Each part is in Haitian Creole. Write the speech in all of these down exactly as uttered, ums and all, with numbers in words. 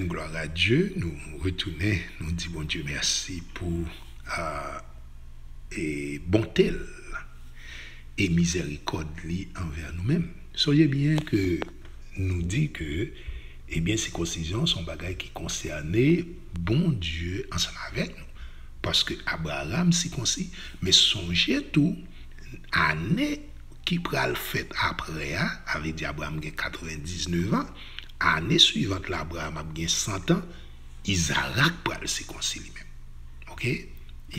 Glwa a Dye, nou retounen, nou di Bondye mèsi pou a, e, bonte l e mizèrikòd li anvè nou menm. Sonje byen ke nou di ke, ebyen, sikonsizyon se yon bagay ki konsène Bondye ansanm avèk nou. Paske Abraram sikonsi, men sonje tou, ane ki pral fèt apre a, sa vle di Abraram gen katrevendiznèf an, ane swivan la Abraram ap gen san an, Izarak pral sikonsi li menm. Oke?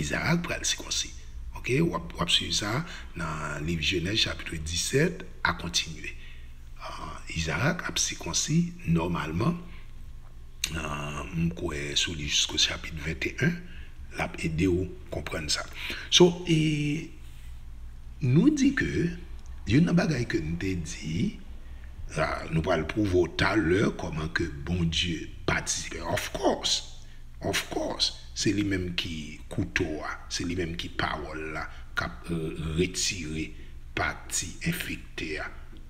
Izarak pral sikonsi. Oke? W ap, w ap swiv sa nan liv Jenèz chapit disèt a kontinye. Ah, Izarak ap sikonsi nòmalman. Ah, m kwè si w li jisko chapit venteyen, l ap ede w konprann sa. So, e, nou di ke youn nan bagay ke n te di, ah, nou pral pwouve w talè kòman ke Bondye patisipe. Of course, of course, se li menm ki kouto a, se li menm ki pawòl la k ap, eh, retire pati enfekte a,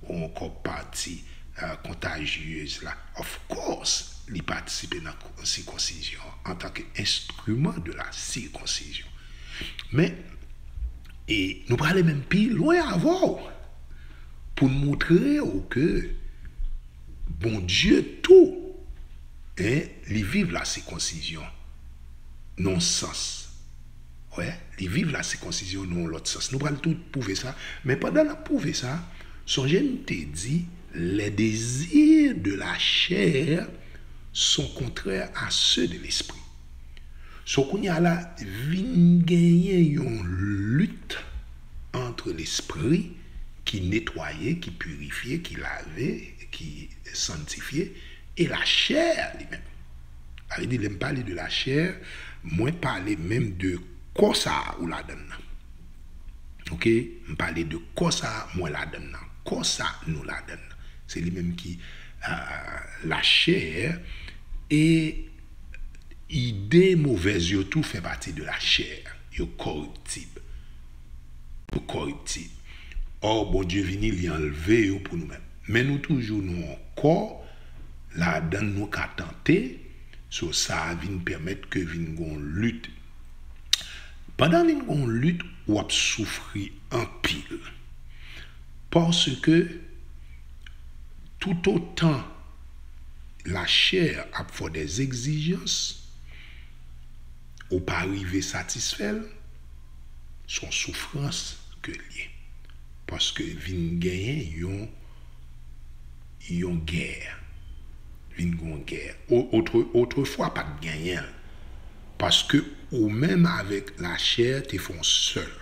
ou ankò pati, eh, kontajyez la. Of course, li patisipe nan sikonsiyon an antanke instrument de la circoncision. Men, e nou prale menm pi lwen avè w pou n montre w ke Bondye tou, en, li viv la sikonsiyon nan yon sans. Wè, li viv la sikonsiyon nan yon lòt sans. Nou pral tou pwouve sa, men pandan n ap pwouve sa, sonje n te di, les désirs de la chair sont contraires à ceux de l'esprit. So, kounye a la, vin genyen yon lit ant lespri ki netwaye, ki pirifye, ki lave, ki sanntifye, e lachè li menm. Sa vle di, lè m pale de lachè, mwen pale menm de kò sa a ou ladan l nan. Oke? M pale de kò sa a mwen ladan l nan. Kò sa nou ladan l nan. Se li menm ki, ah, lachè, e ide movèz yo tou fè pati de lachè. Yo kòriptib. Yo kòriptib. Ò, Bondye vini, li anlve yo pou nou menm. Men nou toujou nan yon kò, ladan n nou ka tante, so sa a vin pèmèt ke vin gon lit. Pandan vin gon lit, w ap soufri anpil. Paske toutotan lachè ap fè w dè egzijans, ou pa rive satisfè l, se yon soufrans ke l ye. Paske vin genyen yon, yon gè. Vin gen yon gè. O-, otre-, otrefwa, pa t genyen l. Paske ou menm avèk lachè te fè yon sèl.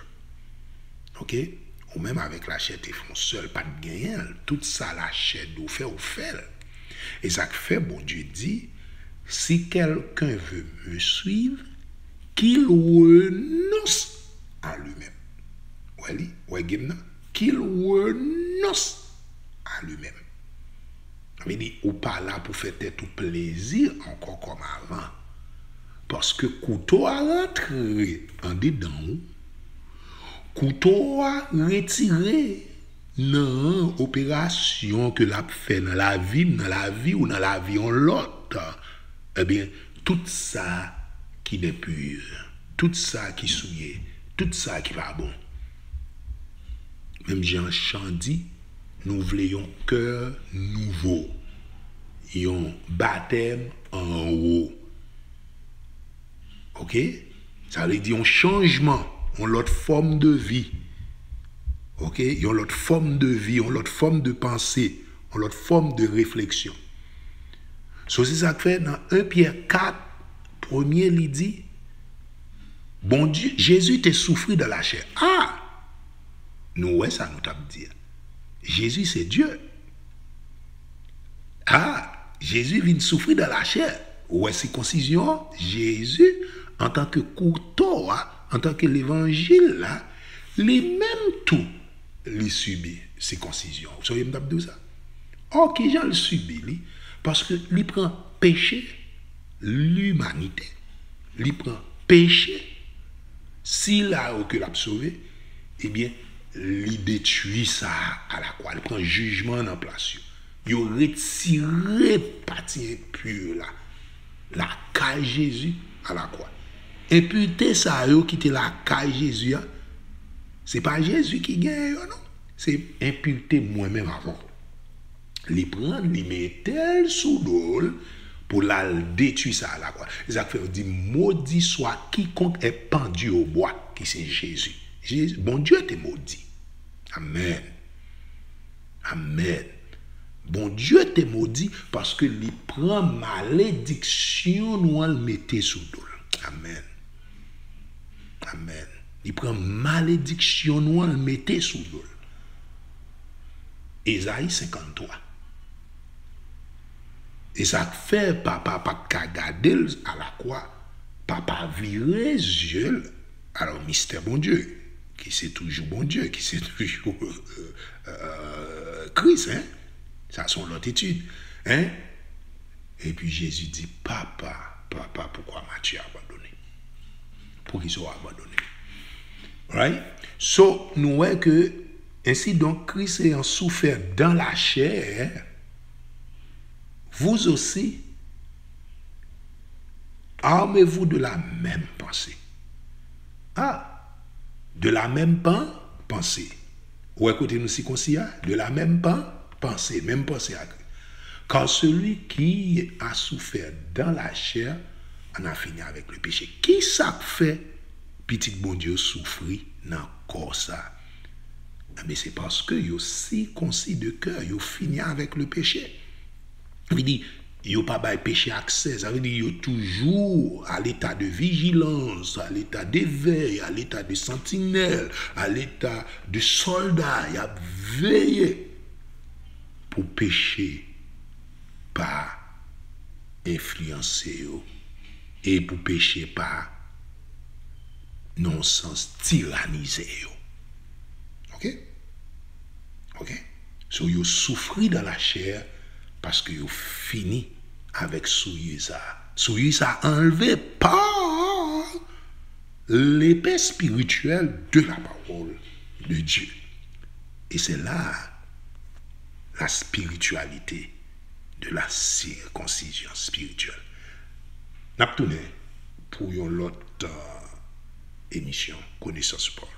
Oke? Ou menm avèk lachè te fè yon sèl, pa t genyen l. Tout sa lachè di w fè, ou fè l. E sa k fè Bondye di, si quelqu'un veut me suivre, qu'il renonce à lui-même. Wè li, wè game nan? Qu'il renonce à lui-même. Sa vle di, ou pa la pou fè tèt ou plezi ankò kòm avan. Paske kouto a rantre andedan ou, kouto a retire nan operasyon ke l ap fè nan lavi m, nan lavi w, nan lavi yon lòt. Ebyen, tout sa ki nèpir, tout sa ki souye, tout sa ki pa bon. Menm jan chan di, nou vle yon kè nouvo, yon batèm anwo. Oke? Sa vle di yon chanjman, yon lòt fòm de vi. Oke? Yon lòt fòm de vi, yon lòt fòm de panse, yon lòt fòm de refleksyon. So, se sa k fè nan en Pyè kat, premye, li di, Bondye, Jezi te soufri dan lachè. A! Nou wè sa nou t ap di a. Jezi se Dye. A! Jezi vin soufri dan lachè. Ou wè sikonsizyon an? Jezi, antanke kouto a, antanke levanjil la, li menm tou, li sibi sikonsizyon. Ou sonje m t ap di w sa? Ò, kijan l sibi li? Paske li pran peche limanite. Li pran peche, sila yo ke l ap sove, ebyen, li detwi sa a lakwa. Li pran jijman an nan plas yo. Yo retire pati enpi la. Lakay Jezi a la kwa. Enpite sa yo ki te lakay Jezi a, se pa Jezi ki genyen yo non. Se enpite mwen menm avè w. Li pran l, li mete l sou do l pou l al detwi sa a la kwa. Se sa k fè yo di, maudit soit quiconque est pendu au bois, ki se Jezi. Jezi, Bondye te modi. Amèn. Amèn. Bondye te modi paske li pran malediksyon nou an l mete sou do l. Amèn. Amèn. Li pran malediksyon nou an l mete sou do l. Ezayi senkanntwa. E sa k fè papa pa t ka gade l a la kwa. Papa vire zye l. Alò, mistè Bondye, ki se toujou Bondye, ki se toujou euh, euh, Kris, hein? Sa se yon lòt etid, hein? Epi Jezi di, papa, papa, pourquoi m'as-tu abandonné? Poukisa w abandone m? Right? So, nou wè ke, ainsi donc, Christ ayant souffert dans la chair, vous aussi, armez-vous de la même pensée. Ah, de la même pen- pensée. Ou wè kote nou sikonsi a? De la même pen- pensée, menm panse a Kris. Car celui qui a souffert dans la chair en a fini avec le péché. Ki sa k fè pitit Bondye yo soufri nan kò sa? Ebyen, se paske yo sikonsi de kè, yo fini avèk le peche. Li di, yo pa bay peche aksè. Sa vle di yo toujou à l'état de vigilance, à l'état d'éveil, à l'état de sentinelle, à l'état de soldat. Y ap veye pou peche pa enfliyanse yo e pou peche pa, nan yon sans, tiranize yo. Ok? Ok? So, yo soufri dans la chair paske yo fini avèk souillure sa. Souillure sa anlve pa l'épée spirituelle de la parole de Dieu. Et c'est là la spiritualité de la circoncision spirituelle. N ap tounen pou yon lòt euh, emisyon Konesans Pawòl.